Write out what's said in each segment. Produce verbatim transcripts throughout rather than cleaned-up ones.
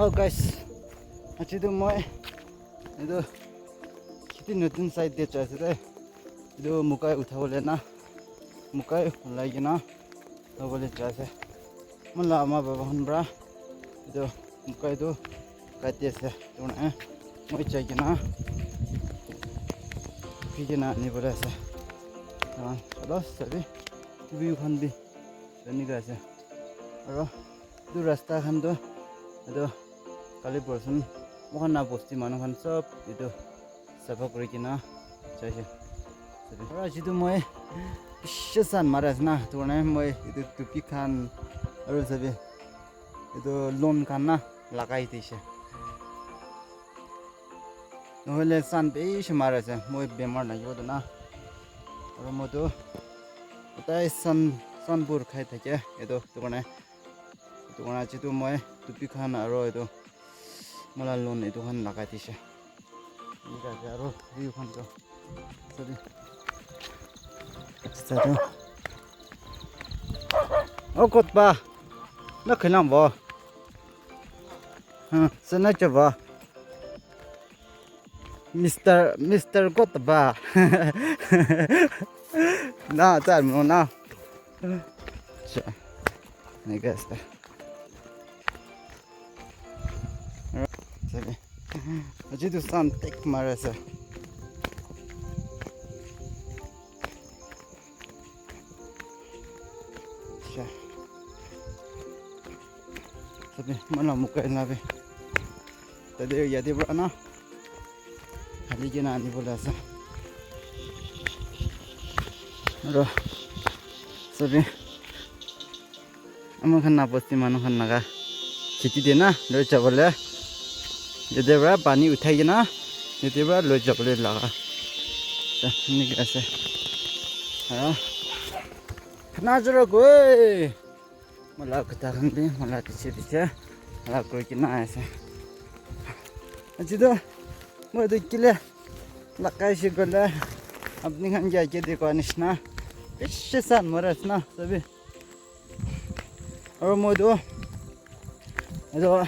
Hello guys, aji tu moi etu kheti notun side te jai ase de. Etu mokai uthabole na, mokai ulai kena lobole jai ase. Moi la ama baba khan para etu mokai tu kati ase. Etu karne moi jai kena phi kena anibole ase. Aru chalo sabi view khan bi enika ase. Aru etu rasta khan tu etu kali porson moi khan la bosti manu khan sob etu sapha kuri kena jai ase. Aru aji tu moi bishi sun mari ase na, etu karne moi etu tupi khan aru sabi etu loan khan na lagai dise. Nohoile sun bishi mari ase, moi bemar nahibo tu na. Aru moi tu gotai sun, sun pur khai thake etu, etu karne, etu karne aji tu moi tupi khan aru etu moi la loan etu khan lagai dise. Enika ase aru view khan tu sabi. Acha tu. Oh, kot ba? Na khelam bo. Ha, sana chaba. Mister, Mister Kot ba? Na, chal mo na. Cha. I guess. Sabi. Aji tu sun thik mari ase. Acha. Sabi, moi la mokai na bi. Tate yate para na. Hali kena anibole ase. Aru, sabi. Ama khan la bosti manu khan laga kheti te na loi jabole. Yate para pani uthai kena yate para loi jabole laga. Enika ase. Aru khana jara koi. Moi la kotha khan bi moi la piche piche la koi kena ase. Aji tu moi tu kile lagai se koile apni khan ke age te koa nishina bishi sun mari ase na sabi. Aru moi tu etu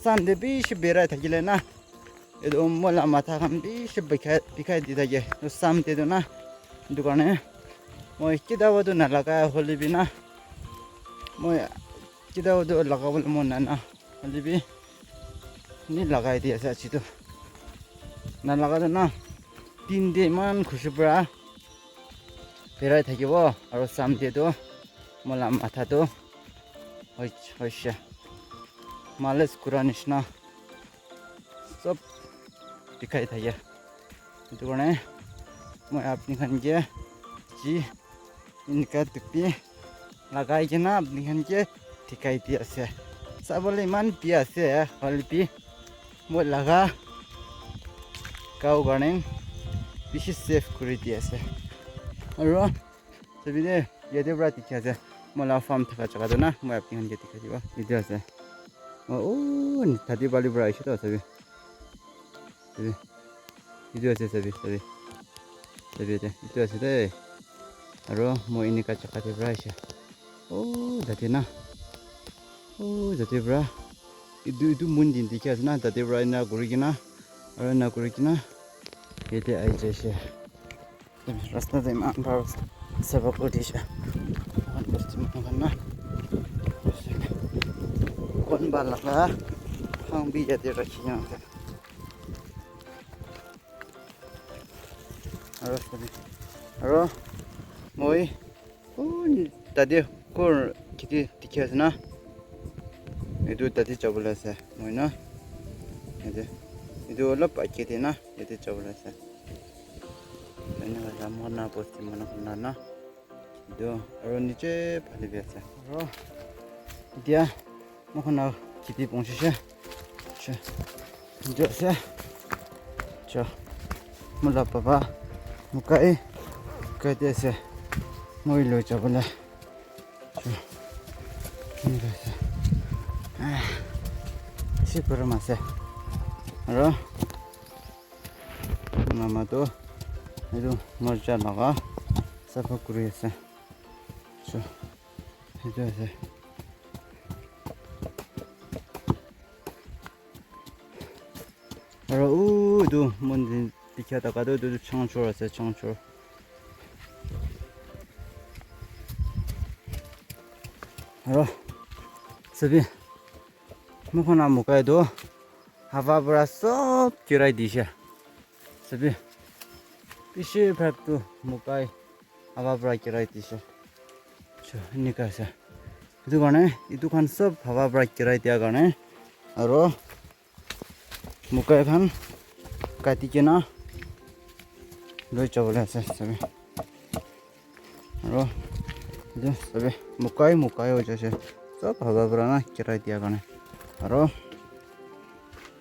sun te bishi berai thakile na etu moi la matha khan bishi bikhai, bikhai di thake etu sun te tu na. Etu karne moi kitaba tu nalagai hoile bi na moi kitaba tu lagabole mon nai na hoile bi ni lagai di ase aji tu. Nalaga tu na din te eman khushi para berai thakibo aru sun te tu moi la matha tu hoi, hoise malish kura nishina sob dikhai thake. Etu karne moi apni khan ke ji enika tupi lagai kena apni khan ke dikhai di ase. Sabole eman bia ase, hoile bi moi laga cow karne bishi safe kuri di ase. Aru sabi de, yate para dikhi ase moi la farm thaka jaga tu na, moi apni khan ke dikhai dibo. Etu ase. Oh, oh, tate bali para ahishe toh, sabi. Sabi. Etu ase, sabi, sabi. Sabi yate. Etu ase de. Aro moi enika jaka te para ahishe. Oh, tate na. Oh, tate para. Etu, etu moon din dikhi ase na, tate para ena kuri kena. Aro ena kuri kena. Yate ahi jaise. Rasta te eman bhal sapa kuri dise. Moikhan bosti manu khan na. Kunba laga khang bi yate rakhi kena ase. Aro, aro moi Tate ghor kheti dikhi ase na? Etu tate jabole ase moi na. Yate, etu olop age te na, yate jabole ase. Ena hoina moi na bosti manu khan la na. Etu aro niche phale bi ase. Aro etia Moikhan la kheti pahunchise. Cha. Etu ase. Cha. Moi la baba mokai, mokai di ase. Moi loi jabole. Cha. Enika ase. Ah. Bishi gorom ase. Aro mama tu etu morcha laga sapha kuri ase. Cha. Etu ase. Aro uh, etu mountain dikha thaka tu etu tu Changchor ase, Changchor. Aro sabi, moikhan la mokai tu hawa para sob girai dishe. Sabi, bishi bhag tu mokai hawa para girai dishe. So, enika ase. Etu karne, etu khan sob hawa para girai dia karne, aro mokai khan kati kena loi jabole ase, sabi. Aro etu sabi, mokai, mokai hoi jaise. Sob hawa para na girai dia karne. Aro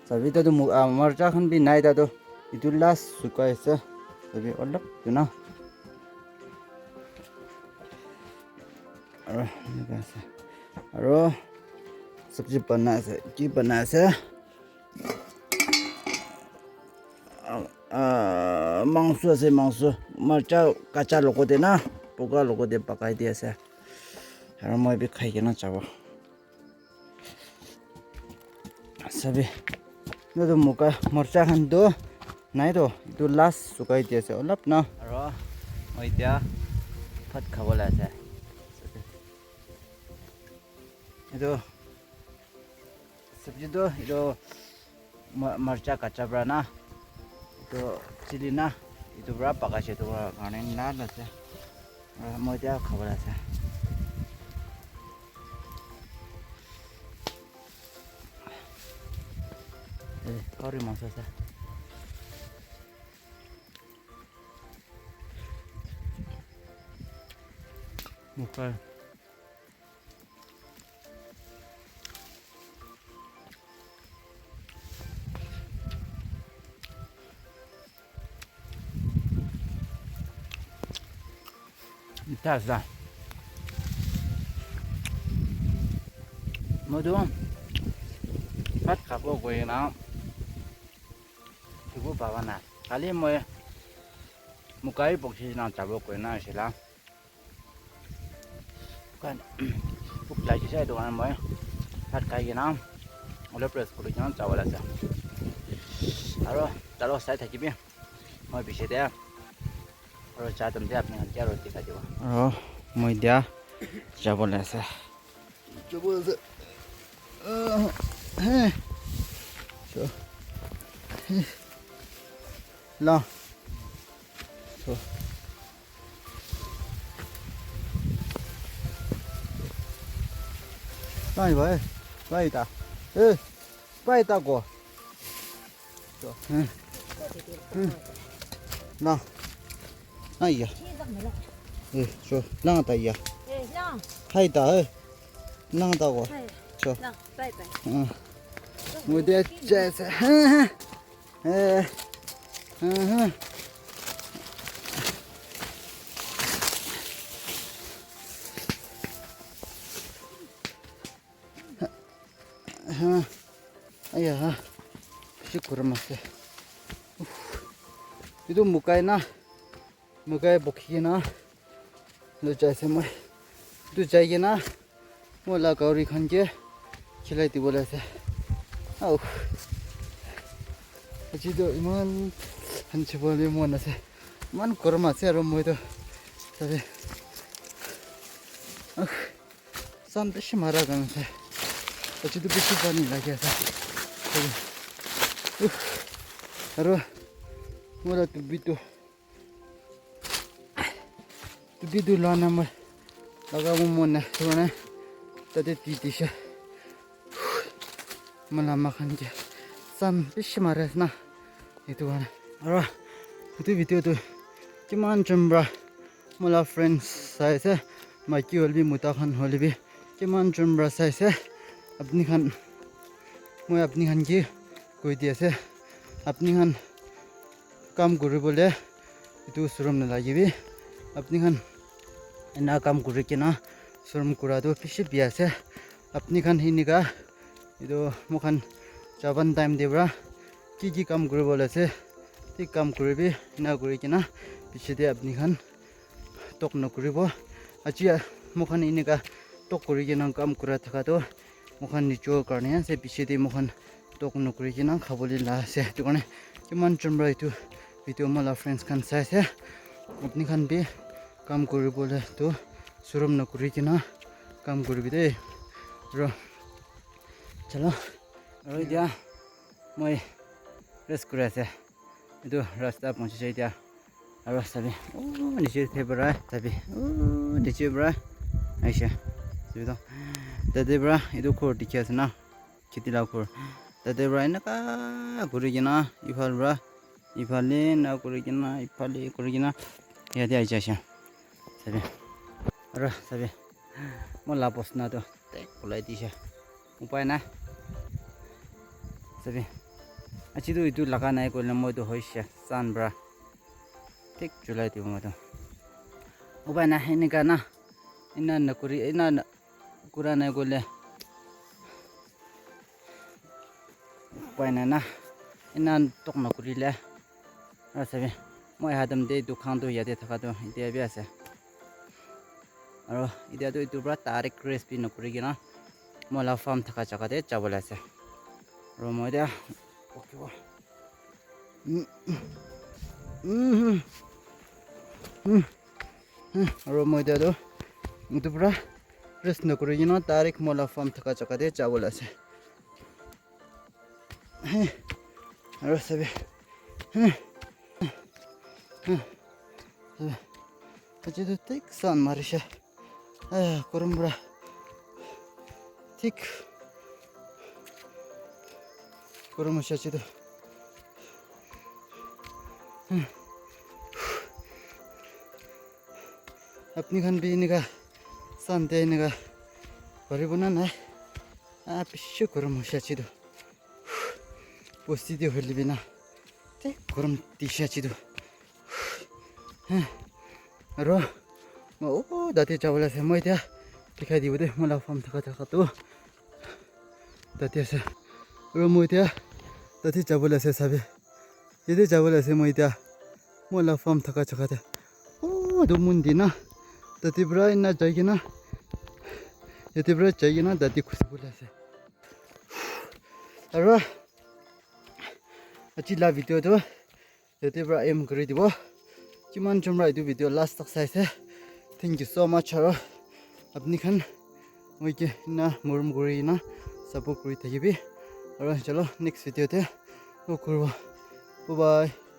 sabi, ta tu mo-, ah, marcha khan bi nai ta tu. Etu last sukai ase. Sabi, olop tu na. Aro enika ase. Aro sabji banai ase. Ki banai ase? Ah, mangso ase, mangso. Marcha kacha logote na, poka logote pakai di ase. Aro moi bi khai kena jabo. Sabi. Etu tu moka, morcha khan tu nai to. Etu last sukai di ase olop na. Aro moi etia bhat khabo le ase. Etu sabji tu etu ma-, marcha kacha para na, etu chili na, etu para pakai se etu karne na ase. Ah, moi etia khabo le ase. Eh, kari mangso ase. Mokai. Etia ase. Moi tu bhat khabo koi na, eku bhaba nai. Khali moi mokai boksi na jabo koi na ase la. Kan, bhuk lagi se, etu karne moi bhat khai kena olop rest kuri kena jabo le ase. Aro talo sai thakibi, moi piche te aro ja time te apni khan ke aro dikhai dibo. Aro moi etia jabo le ase. Jabo le ase. Ah, he. So. He. La. So. Nai bai, bai ta. Eh, bai ta ko. So, eh. Eh. Na. Ai ya. Eh, so, na ta ya. Hai ta, eh. Na ta ko. So. Bye bye. Eh. Mo de che se. Eh. Eh. Ha. Aya ha. Bishi kuram ase. Uff. Etu mokai na. Mokai bokhi kena. Lo jai ase moi. Etu jai kena. Moi la gauri khan ke khilai dibo le ase. Au. Aji toh iman khan chibole mon ase. Iman gorom ase aro moi toh tate. Ah, sun bishi mara karne ase. Aji toh bishi pani lagi ase. Tate. Uh, aro moi la tupi toh Tupi tu la na moi laga bo mon nai, etu karne tate di dishe. Moi la ama khan ke sun bishi mari ase na, etu karne. Aro etu video tu kiman jon para moi la friends sai ase, maiki hoile bi mota khan hoile bi kiman jon para sai ase, apni khan, moi apni khan ke koi di ase, apni khan kam kuri bole etu sorom nalagi bi. Apni khan ena kam kuri kena sorom kura tu bishi bia ase. Apni khan enika etu moi khan jaban time te para ki ki kam kuri bole ase, thik kam kuri bi. Ena kuri kena piche te apni khan tok nakuribo. Aji moi khan enika tok kuri kena kam kura thaka tu moi khan nijor karne ase, piche te moi khan tok nokuri kena khabole la ase. Etu karne kiman jon para etu video moi la friends khan sai ase. Apni khan bi kam kuribole tu sorom nokuri kena kam kuribi de. Aro chalo, aro etia moi rest kuri ase. Etu rasta pahunchi jai dia. Aro sabi, oh, niche te para, sabi, oh, niche para aisha. Sabi to, tate para etu ghor dikhi ase na, kheti la ghor. Tate para eneka kuri kena, ifal para ifale na kuri kena, ifale kuri kena, yate aisha, aisha. Sabi, aro sabi, moi la boss na to tek ulai disha. Upai nai. Sabi. Aji tu etu laga nai koile moi tu hoishe san pra. Thik chulai dibo moi tu. Upai nai, enika na. Ena nakuri, ena na-, kura nai koile. Upai nai na. Ena tok nakurile. Aro sabi, moi aha time te etu khan tu yate thaka tu etia bi ase. Aro etia tu etu pra direct rest bi nakuri kena moi la farm thaka jaga te jabo le ase. Aro moi etia, aro moi etia tu etu pra rest nakuri kena direct moi la farm thaka jaga te jabo le ase. He. Aro sabi. He. He. Sabi. Aji tu thik sun marishe. Ah, korom pura. Thik. Korom hoishe aji tu. He. Apni khan bi enika sun te enika paribo na nai? Ah, bishi korom hoishe aji tu. Bosti te hoile bi na, te gorom dishe aji tu. Aro, moi, oh, tate jabo le ase. Moi etia dikhai dibo de, moi la farm thaka thaka tu. Tate ase. Aro moi etia tate jabo le ase, sabi. Yate jabo le ase moi etia. Moi la farm thaka jaga te. Oh, etu moon di na. Tate pra ena jai kena. Yate pra jai kena tate khusi bole ase. Aro aji la video tu yate pra end kuri dibo. Kiman jon pra etu video last tak sai ase. Thank you so much. Aro apni khan moi ke ena morom kuri kena support kuri thakibi. Aro chalo next video te log kuribo. Bye bye.